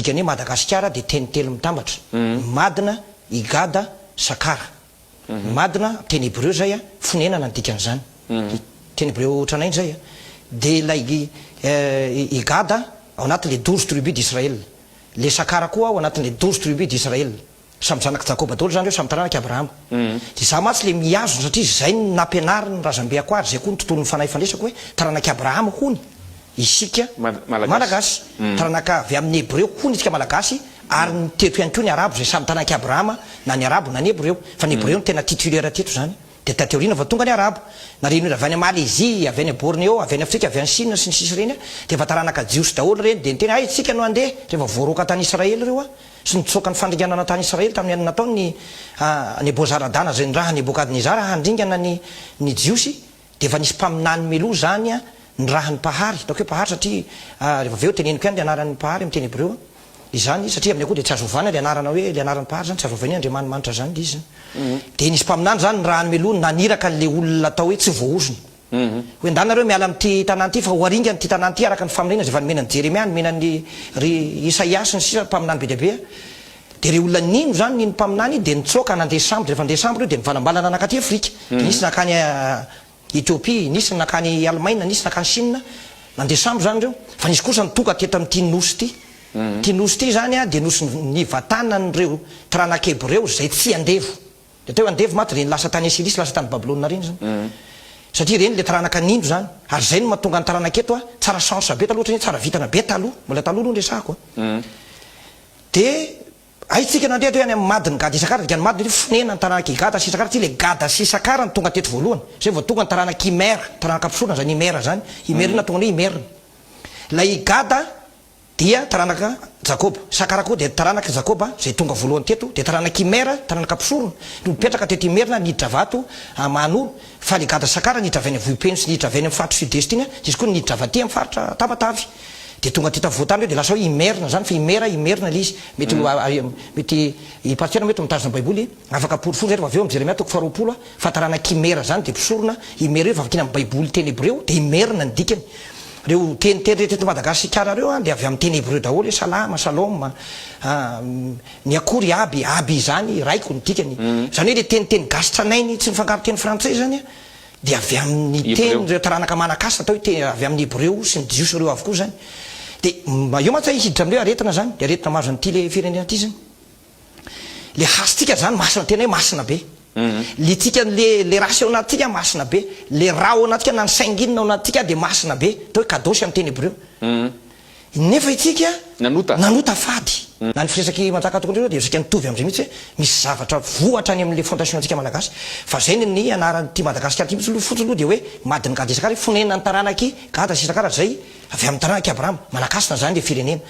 dikan'ny hoe Madagasikara dia teny telo mitambatra, Madina, Igada, Sakara. Madina, teny hebreo izay, fonenana ny dikan'izany. Teny hebreo tranainy izay. Dia ilay Igada ao anatin'ilay 12 tribus d'Israël. Ilay Sakara koa ao anatin'ilay 12 tribus d'Israël. Samy zanak'i Jakoba daholo izany ireo, samy taranak'i Abrahama. Dia izaho mantsy ilay mihazona satria izay no nampianarin'ny razambeako ahy ary izay koa no tontolon'ny fanahy fandraisako hoe taranak'i Abrahama hono isika Malagasy. Taranaka avy amin'ny Hebreo hono isika Malagasy ary ny teto ihany koa ny Arabo izay samy taranak'i Abrahama na ny Arabo na ny Hebreo. Fa ny Hebreo no tena titulaire teto izany. Dia taty aoriana vao tonga ny Arabo. Na ireny olona avy any Malaisie, avy any Borneo, avy any Afrika, avy any Chine sy ny sisa ireny dia efa taranaka Jiosy daholo ireny. Dia niteny hay isika no handeha rehefa voaroaka tany Israely ireo an! sy nitsoaka ny fandringanana tany Israely tamin'ny andro nataon' i Nebozaradana izay nirahan' i Nebokadnezara handringana ny ny Jiosy, dia efa nisy mpaminany meloa izany nirahan' ny Mpahary, ataoko hoe Mpahary satria rehefa avy eo teneniko ihany ilay anaran' ny Mpahary amin'ny teny hebreo izany, satria aminay koa dia tsy azo ovana ilay anarana hoe ilay anaran'ny Mpahary izany, tsy azo ovaina hoe Andriamanimanitra izany ilay izy izany. Dia nisy mpaminany izany nirahan' meloa naniraka an'ilay olona atao hoe tsy voaozona. Hoe ndà nareo miala amin'ity tanàna ity fa ho aringana ity tanàna ity araka ny faminaniana izay efa nomena an'i Jeremia, nomena an'i ry Isaia sy ny sisa, mpaminany be dia be. Dia ireo olona nino izany, nino mpaminany, dia nitsoaka nandeha sambo, dia rehefa nandeha sambo ireo dia nivalambalana nankaty Afrika. Dia nisy nankany Ethiopie, nisy nankany Alemaina, nisy nankany Chine, nandeha sambo izany ireo. Fa nisy kosa ny tonga teto amin'ity nosy ity. Ity nosy ity izany dia nosy nivatanan'ireo taranak'Hebreo izay tsy andevo. Dia teo andevo maty ireny lasa tany Asyria sy lasa tany Babylona ireny izany. Satria ireny ilay taranaka nino izany. Ary izay no mahatonga ny taranaka eto tsara chance be taloha, ohatran'ny hoe tsara vintana be taloha. Mbola taloha aloha no resahako an. Dia haintsika nandeha teo any amin'ny Madin'i Gada Isakara, dikan'ny Madiny hoe fonenan'ny taranak'i Gada sy Isakara, satria ilay Gada sy Isakara no tonga teto voalohany. Izay vao tonga ny taranak'i Imer, taranaka mpisorona izany Imer izany. Imer io nahatonga ny hoe Imerina. Ilay Gada Dia taranaka Jakoba. Sakara koa dia taranak'i Jakoba, izay tonga voalohany teto, dia taranak'i Imera, taranaka mpisorona, no nipetraka teto Imerina, niditra avy ato Mahanoro, fa le Gada Sakara niditra avy any Vohipeno sy niditra avy any amin'ny faritra Sud-Est iny, dia izy koa niditra avy aty amin'ny faritra Tamatave. Dia tonga teto afovoan-tany ireo dia lasa hoe Imerina izany, fa Imera, Imerina ilay izy. Mety ho, mety i Pasitera mety mitazona Baiboly, afaka porofoina izay rehefa avy eo amin'ny Jeremia toko faharoapolo, fa taranak'i Imera izany dia mpisorona, Imera io efa vakiana amin'ny Baiboly teny hebreo, dia Imerina ny dikany. Ireo teny teny rehetra eto Madagasikara ireo an dia avy amin'ny teny hebreo daholo hoe salama, shalom, ny akory aby, aby izany, raiko ny dikany. Izany hoe ilay teny teny gasy tranainy tsy mifangaro teny frantsay izany an dia avy amin'ny teny ireo taranaka manan-kasina atao hoe teny avy amin'ny hebreo sy ny jiosy ireo avokoa izany. Dia eo mantsy hiditra amin'ilay hoe aretina izany, ilay aretina mahazo an'ity ilay firenena ity izany. Le hasintsika zany masina tena hoe masina be. Le tsika le le race ao anatintsika masina be. Le ra ao anatintsika na ny sanguine ao anatintsika dia masina be. Atao hoe kadosh amin'ny teny hebreo. Nefa itsika Nanota. nanota fady. Na ny firesak'i Manjaka tokony ireo dia saika mitovy amin'izay mihitsy hoe misy zavatra voa hatrany amin'ilay fondation antsika malagasy. Fa zay ny ny anaran'ity Madagasikara ity mihitsy aloha fotsiny aloha dia hoe Madin'i Gada Isakara, fonenan'ny taranak'i Gada sy Isakara zay avy amin'ny taranak'i Abrahama. Manakasina zany ilay firenena.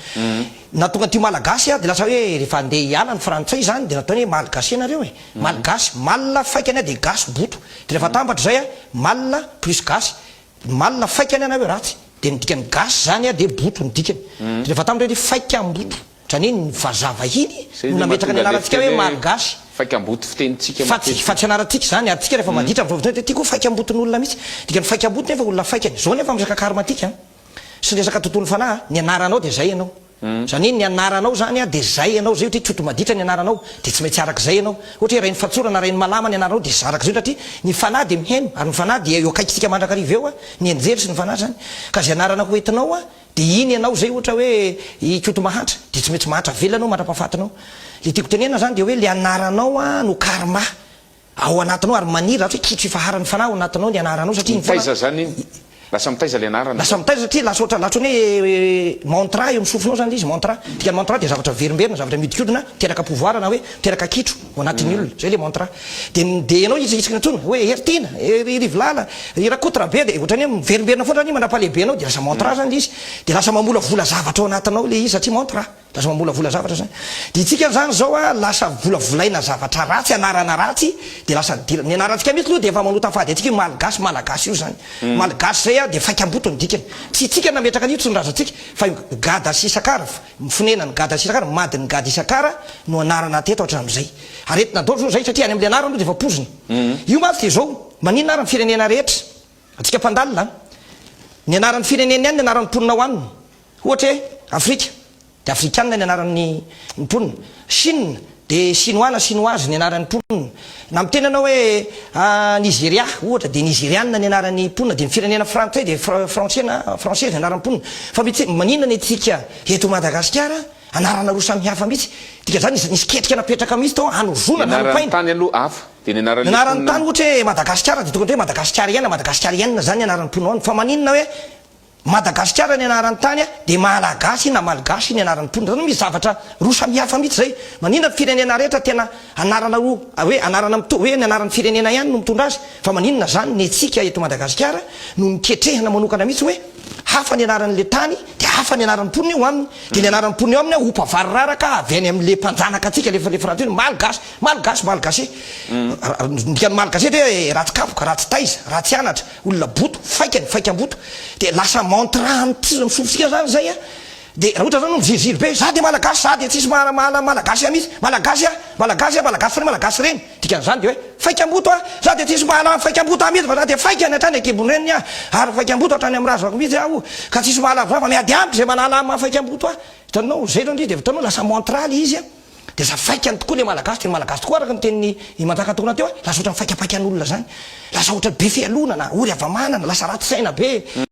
Nahatonga an'ity Malagasy dia lasa hoe rehefa andeha hiala ny frantsay izany dia nataony hoe Malgache nareo e! Malgasy, mal faikany dia gasy boto. Dia rehefa atambatra izay a, mal plus gasy, mal faikany na hoe ratsy, dia ny dikan'ny gasy izany dia boto ny dikany. Dia rehefa atambatra hoe faikam-boto, izany hoe ny vazaha vahiny Izay no no nametraka ny mahatonga ilay anarantsika fiteny hoe hoe Malgasy. faikam-boto fitenintsika Fa tsy, matetika. fa tsy anarantsika izany, ary tsika rehefa maditra amin'izao fotoana izao dia tiako hoe faikam-boton'olona mihitsy. Dikan'ny faikam-boto nefa olona faikany. Izao nefa amin'ny resaka karmatika an! Sy resaka tontolo fanahy, ny anaranao dia zay ianao. Zany hoe ny anaranao zany dia zay ianao, zay ohatra hoe Kotomaditra ny anaranao dia tsy maintsy arak'izay ianao. Ohatra hoe Rainifatsorana na Rainimalama ny anaranao dia arak'izay satria ny fanahy dia mihaino ary ny fanahy dia eo akaikintsika mandrakariva eo, ny anjely sy ny fanahy zany. Ka izay anarana ho entinao dia iny ianao, zay ohatra hoe i Kotomahantra dia tsy maintsy mahantra velona ianao mandra-pahafatinao. Le tiako tenenina zany dia hoe le anaranao no karma. Ao anatinao ary maniry raha ohatra hoe kitro ifaharan'ny fanahy ao anatinao ny anaranao satria iny foana Mitaiza zany iny? Lasa mitaiza le anarana Lasa zany. mitaiza satria lasa ohatra lasa ohatran'ny hoe mantra eo amin'ny sofinao zany le izy, mantra. Dikan'ny mantra dia zavatra miverimberina, zavatra mihodinkodina, miteraka pouvoir na hoe miteraka kitro ao anatin'ny olona. Zay le mantra. Dia dia ianao hitsihitsika intsony hoe Hery Tiana, ry Rivolala, ry Rakotorabe dia ohatran'ny hoe miverimberina foana zany iny mandrapahalehibe anao dia lasa mantra zany le izy. Dia lasa mamolavola zavatra ao anatinao le izy satria mantra. Lasa mamolavola zavatra zany. Dia itsika zany zao a lasa volavolaina zavatra ratsy, anarana ratsy, dia lasa nidirana. Ny anarantsika mihitsy aloha dia efa manota fady antsika io malgasy, malagasy io zany. Malgasy zay a dia faikam-boto ny dikany. Tsy itsika nametraka an'io, tsy ny razantsika, fa io Gada sy Isakara, fonenan'i Gada sy Isakara, madin'i Gada Isakara no anarana teto hatramin'izay. Aretina daholo zao zay satria any amin'ilay anarana aloha dia efa poizina. Io mantsy dia zao, maninona ary ny firenena rehetra, antsika mpandalina an, ny anaran'ny fireneny ihany ny anaran'ny mponina ao aminy. Ohatra hoe Afrika. Dia afrikanina ny anaran'ny mponina. Chine, dia chinois na chinoise ny anaran'ny mponina. Na miteny ianao hoe Nigeria, ohatra, dia nigeriana ny anaran'ny mponina. Dia ny firenena frantsay dia français na française ny anaran'ny mponina. Fa mitsy, maninona ny antsika eto Madagasikara, anarana roa samihafa mihitsy? Dikan'izany nisy, nisy ketrika napetraka mihitsy tao hanozonana, Ny anaran'ny hanompaina. tany aloha hafa, dia ny Ny anaran'ilay anaran'ny mponina. tany ohatra hoe Madagasikara dia tokony hoe Madagasikariana, Madagasikarienne izany ny anaran'ny mponina ao aminy. Fa maninona hoe Madagasikara ny anaran'ny tany dia Malagasy na Malgasy ny anaran'ny mponina. Zany misy zavatra roa samihafa mihitsy zay. Maninona ny firenena rehetra tena anarana roa hoe anarana mitovy hoe ny anaran'ny firenena ihany no mitondra azy fa maninona zany ny antsika eto Madagasikara no niketrehina manokana mihitsy hoe hafa ny anaran'le tany dia hafa ny anaran'ny mponina eo aminy dia ny anaran'ny mponina eo aminy ompa vary raraka avy any amin'le mpanjanaka antsika le le frantsay hoe Malgasy Malgasy Malgache. Ny dikan'ny Malgache dia hoe ratsy kapoka, ratsy taiza, ratsy anatra. Olona boto, faikany, faikam-boto, dia lasa mantra amin'ny sofintsika zany zay a, dia raha ohatra zany miziriziry be, za dia malagasy, za dia tsisy maha malagasy ahy mihitsy, malagasy aho, malagasy aho, malagasy ray, malagasy reny, dikan'izany dia hoe faikam-boto aho, za dia tsisy mahalala faikam-boto ahy mihitsy fa za dia faikany hatrany an-kibon-dreniny aho, ary faikam-boto hatrany amin'ny razako mihitsy aho, ka tsisy mahalala za fa miady amiko izay manala ahy maha faikam-boto ahy, hitanao, zay zany dia hitanao lasa mantra ilay izy a. Dia lasa faikany tokoa ilay Malagasy, teny Malagasy tokoa araka ny tenin'i i Manjaka Tokona teo, lasa ohatran'ny faikapaikan'olona izany, lasa ohatran'ny be fialonana, ory hava-manana, lasa ratsy saina be.